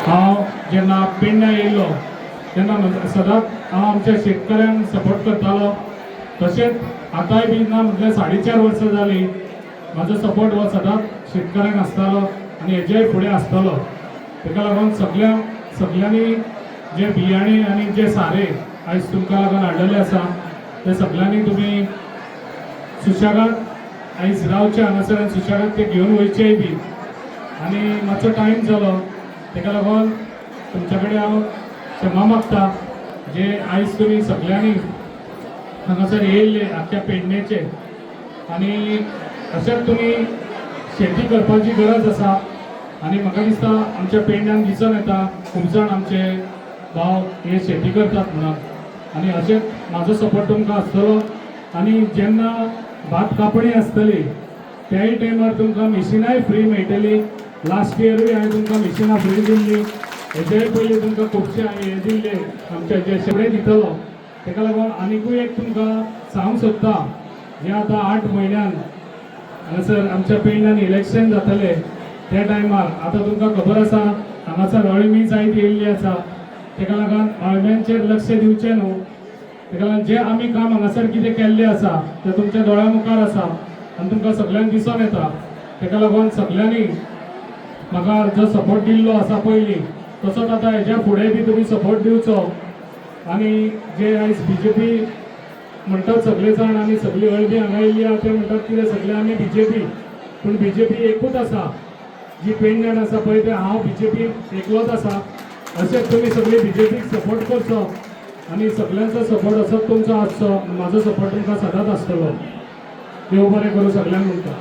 हांव जेन्ना पेडण्या येयल्लो तेन्ना सदांच हांव आमच्या शेतकऱ्यांक सपोर्ट करतालो. तशेंच आतांय बी ना म्हटल्यार 4.5 वर्सां जालीं, म्हाजो सपोर्ट हो सदांच शेतकऱ्यांक आसतालो आनी हेज्याय फुडें आसतलो. तेका लागून सगळ्यांनी जे बियाणे आनी जे सारे आयज तुमकां लागून हाडलेले आसा, ते सगळ्यांनी तुमी सुशेगाद आयज रावचे हांगासर आनी सुशेगाद ते घेवन वयचेय बी. आनी मातसो टायम जालो, तेका लागून तुमच्या कडेन हांव क्षमा मागता. जे आयज तुमी सगळ्यांनी हांगासर येयल्ले आख्ख्या पेडणेचे, आनी अशेंच तुमी शेती करपाची गरज आसा. आनी म्हाका दिसता आमच्या पेडण्यान दिसून येता, खूब जाण आमचे भाव हे शेती करतात म्हणून. आनी अशेंच म्हाजो सपोर्ट तुमकां आसतलो. आनी जेन्ना भात कापणी आसतली, त्याय टायमार तुमकां मिशिनाय फ्री मेळटली. लास्ट इयरूय हांवें तुमकां मिशिनां फ्री दिल्ली. हेच्याय पयलीं तुमकां खुबशे हांवें हे दिल्ले, आमचे जे शेवडे दितलो. तेका लागून आनिकूय एक तुमकां सांगूंक सोदता, जे आतां 8 म्हयन्यान हांगासर आमच्या पेडण्यान इलेक्शन जातले, त्या टायमार आतां तुमकां खबर आसा, हांगासर अळमी जायत येयल्ली आसा. तेका लागून अळम्यांचेर लक्ष दिवचें न्हू. तेका लागून जे आमी काम हांगासर कितें केल्लें आसा, तें तुमच्या दोळ्या मुखार आसा आनी तुमकां सगल्यांक दिसून येता. तेका लागून सगल्यांनी म्हाका जो सपोर्ट दिल्लो आसा पयलीं, तसोच आतां हेज्या फुडें बी तुमी सपोर्ट दिवचो. आनी जे आयज बीजेपी म्हणटात सगळे जाण आनी सगळी अळमी हांगा येयल्ली आहा, ते म्हणटात कितें सगळे आमी बीजेपी, पूण बीजेपी एकूच आसा जी पेडण्यान आसा पळय, ते हांव बीजेपी एकलोच आसा. अशेंच तुमी सगळी बीजेपीक सपोर्ट करचो आनी सगळ्यांचो सपोर्ट असोच तुमचो आसचो. म्हाजो सपोर्ट तुमकां सदांच आसतलो. देव बरें करूं सगळ्यांक म्हणटा.